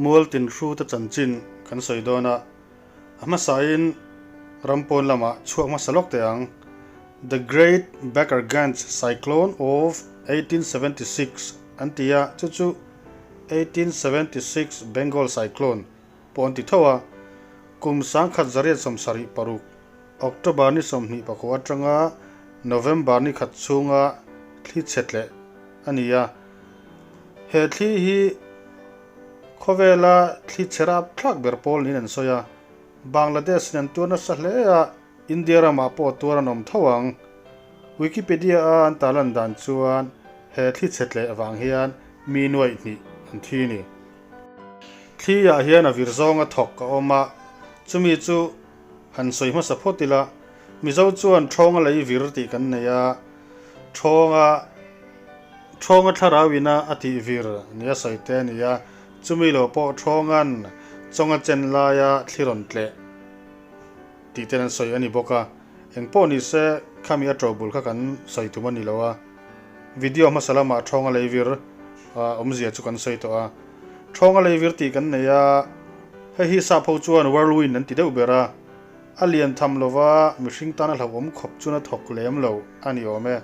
Mual tinhruta chanchin kan sawi dawn a, a hmasain ram pawn lamah chhuak hmasa lawk teh ang. The Great Bakarganj Cyclone of 1876 an ti a, chu chu 1876 Bengal Cyclone pawh an ti tho a, kum 1976 October ni 24 atanga November ni khat chhunga thli chhe tleh a ni a. He thli hi khawvela thli chhe rap thlak ber pawl niin an sawi a, Bangladesh in an tuar nasa hle a, India ramah pawh tuar an awm tho ang. Wikipedia a an tarlan dan chuan he thli chhe tleh vang hian mi nuaih hnih an thi a ni. Thli ah hian a vir zawnga thawk a awm a, chumi chu han sawi hmasa phawt ila, Mizo chuan Ṭhawnga lei vir tih kan nei a, Ṭhawnga Ṭhawnga thlarau ina a tih vir nia sawi te a ni a, chumi lo pawh Ṭhawnga'n chawnga chen laia thli rawn tleh tih ten an sawi a ni bawk a, engpawh ni se khami a ṭo bul kha kan sawi tum a ni lo a, video hmasa lamah Ṭhawnga lei vir awmzia chu kan sawi tawh a, Ṭhawnga lei vir tih kan nei a, hei hi sap ho chuan whirlwind an ti deuh ber a, a lian tham lova mihring tana hlauhawm khawp chuna thawk lem lo a ni awm e.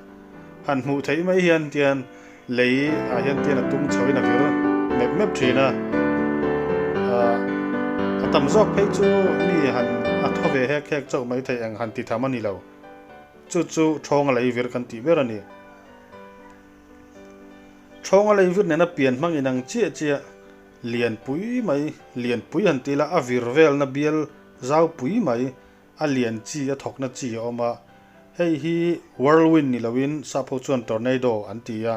Han hmuh theih mai hian tian lei ah hian tian a tum chhoin a vir mep mep thin a, a tam zawk phei chu mi han a thaw ve hek hek chauh mai thei eng han ti tham a ni lo. Chu chu ṭhawnga lei vir kan tih ber a ni. Ṭhawnga lei vir nena pian hmang inang chiah chiah lian pui mai, lian pui han ti ila a vir velna bial zau pui mai a lian chi a thawkna chi a awm a, hei hi whirlwind ni loin sap ho chuan tornado an ti a.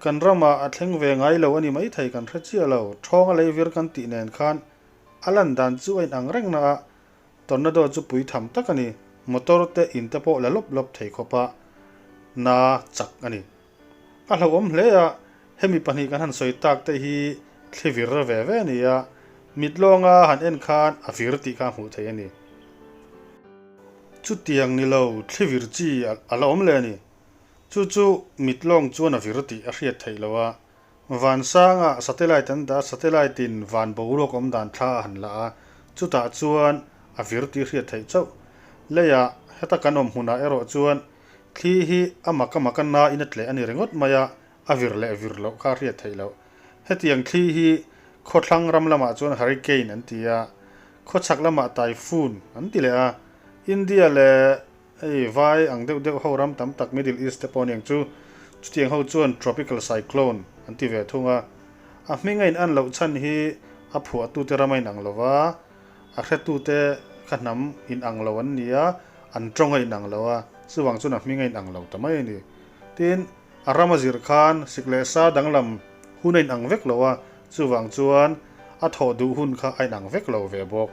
Kan ramah a thleng ve ngai lo a ni maithei kan hre chiah lo, ṭhawnga lei vir kan tih nen khan a lan dan chu a inang reng na a, Tornado chu pui tham tak a ni, motor te in te pawh la lawp lawp thei khawpa na chak a ni. A hlauhawm hle a, hemi pahnih kan han sawi tak te hi thli vir ve ve a ni a, mit lawnga han en khan a vir tih kha a hmuh theih a ni. Chutiang ni lo thli vir chi a la awm leh a ni. Chu chu mit lawng chuan a vir tih a hriat theih loh a, Vansanga satellite an dah a, satellite in van boruak awm dan thla a han la a, chutah chuan a vir tih hriat theih chauh. Leiah heta kan awm hmunah erawh chuan thli hi a mak a mak a na in a tleh a ni ringawt mai a, a vir leh vir loh kha a hriat theih loh. Hetiang thli hi khawthlang ram lamah chuan hurricane an ti a, khawchhak lamah typhoon an ti leh a, India leh Hei vai ang deuh deuh ho ram tam tak Middle East te pawh aniang chu chutiang ho chuan tropical cyclone an ti ve thung a. A hming a in an loh chhan hi a phuahtute ram a inang lo va, a hretute kha hnam inang lo an ni a, an tawng a inang lo a, chuvang chuan a hming a inang lo ta mai a ni. Tin, a ram a zir khan sik leh sa danglam hun a inang vek lo a, chuvang chuan a thawh duh hun kha a inang vek lo ve bawk.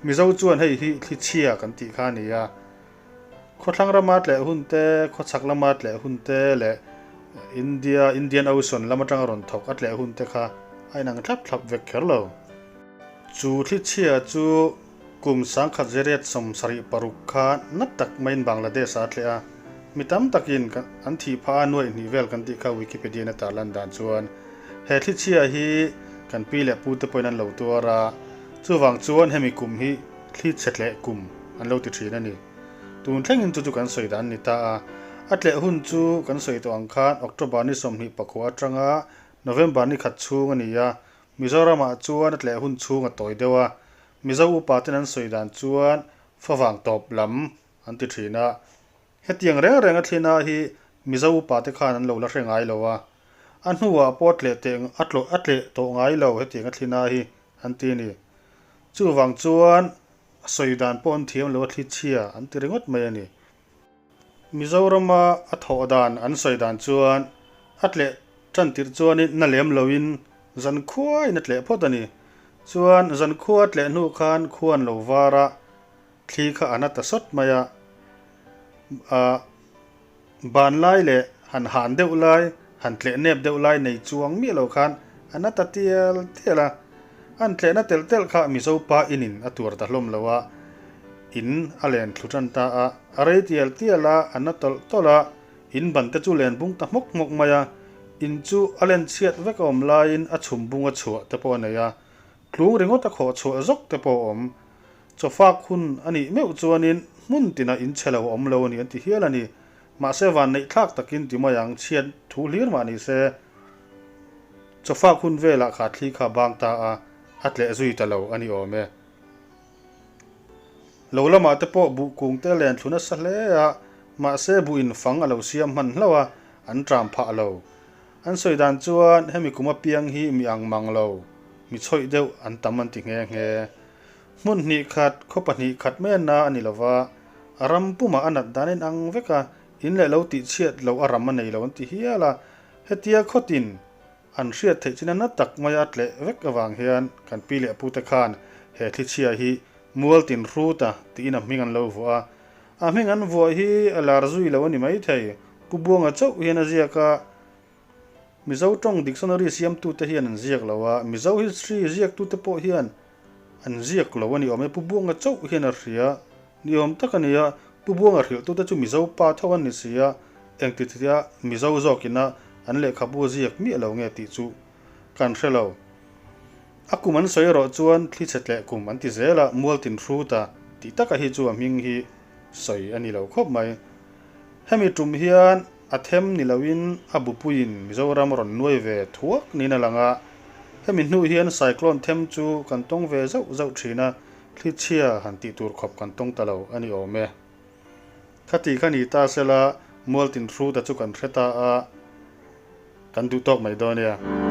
Mizo chuan hei hi thli chhia kan tih kha a ni a, khawthlang rama tleh hun te, khawchhak lama tleh hun te leh India, Indian Ocean lam atanga rawn thawk a tleh hun te kha a inang thlap thlap vek kher lo. Chu thli chhia chu kum 1976 kha na tak maiin Bangladesh ah a tleh a, mi tam takin an thih phah a nuaih hnih vel kan tih kha Wikipedia in a tarlan dan chuan he thli chhia hi kan pi leh pu te pawhin an lo tuar a, Chuvang chuan hemi kum hi thli chhe tleh kum an lo ti thin a ni. Tun thlengin chu chu kan sawi dan a ni ta a. A tleh hun chu kan sawi tawh ang khan October ni 24 atanga November ni khat chhung a ni a. Mizoramah chuan a tleh hun chhung a tawi deuh a. Mizo upa ten an sawi dan chuan favang tawp lam an ti thin a. Hetiang reng reng a thlina hi Mizo upa te khan an lo la hre ngai lo a. A hnuah pawh a tleh teh a tlawh a tleh tawh ngai lo hetiang a thlina hi an ti a ni. Chuvang chuan a sawi dan pawh an thiam lo a thli chhia an ti ringawt mai a ni. Mizorama a thawh dan an sawi dan chuan a tleh tan tirh chuanin na lem loin zan khuain a tleh phawt a ni. Chuan zan khua a tleh hnu khan khua an lo var a, thli kha a na ta sawt mai a. Ahh. Ban lai leh han han deuh lai, han tleh nep deuh lai nei chuang miah lo khan a na ta tial tial a. An tlehna telh telh kha Mizo pa inin a tuar ta hlawm lo a, in a len thlu tan ta a. A rei tial tial a, a na tawlh tawlh a, in ban te chu len bung ta hmawk hmawk mai a. In chu a len chhiat vek a awm laiin a chhum bung a chhuah te pawh a nei a, tlung ringawt a khawh chhuah zawk te pawh a awm. Chawfak hun a nih meuh chuanin hmun tinah in chhe lo a awm lo a ni an ti hial a ni. Mahse vanneih thlak takin ti mai ang, chhiat thu hlir mah ni se. Chawfak hun velah kha thli kha a bang ta a, a tleh zui ta lo a ni awm e. Lo lamah te pawh buh kung te len thlu nasa hle a, mahse buh in fang a lo siam hman hlauh a, an tram phah lo. An sawi dan chuan hemi kum apiang hi mi ang mang lo, mi chhawih deuh an tam an ti nghe nghe. Hmun hnih khat, khaw pahnih khat mai a na a ni lo va, a ram pumah a nat dan a inang vek a, in leh lo tihchhiat loh a ram a nei lo an ti hial a, hetia khawtin An hriat theih chin a na tak maia a tleh vek avang hian kan pi leh pute khan he thlichhia hi Mualtin Hruta tiin a hming an lo vuah a. A hming an vuah hi a lar zui lo a ni maithei. Pu Buanga chauh hian a ziak a, Mizo tawng dictionary siamtute hian an ziak lo a, Mizo history ziaktute pawh hian an ziak lo a ni awm e. Pu Buanga chauh hian a hria ni awm tak a ni a, Pu Buanga hrilhtute chu Mizo pa tho an ni si a, engti tia Mizo zawkina an lehkhabu ziak miah lo nge tih chu kan hre lo. A kum an sawi erawh chuan thli chhe tleh kum an ti zel a, Mualtin Hruta tih taka hi chu a hming hi sawi a ni lo khawp mai. Hemi tum hian a them ni loin a bupuiin Mizoram a rawn nuai ve thuak niin a lang a, hemi hnu hian cyclone them chu kan tawng ve zauh zauh thin a, thli chhia han tih tur khawp kan tawng ta lo a ni awm e. Khati kha ni ta sela Mualtin Hruta chu kan hre ta a, kan duh tawk mai dawn nia.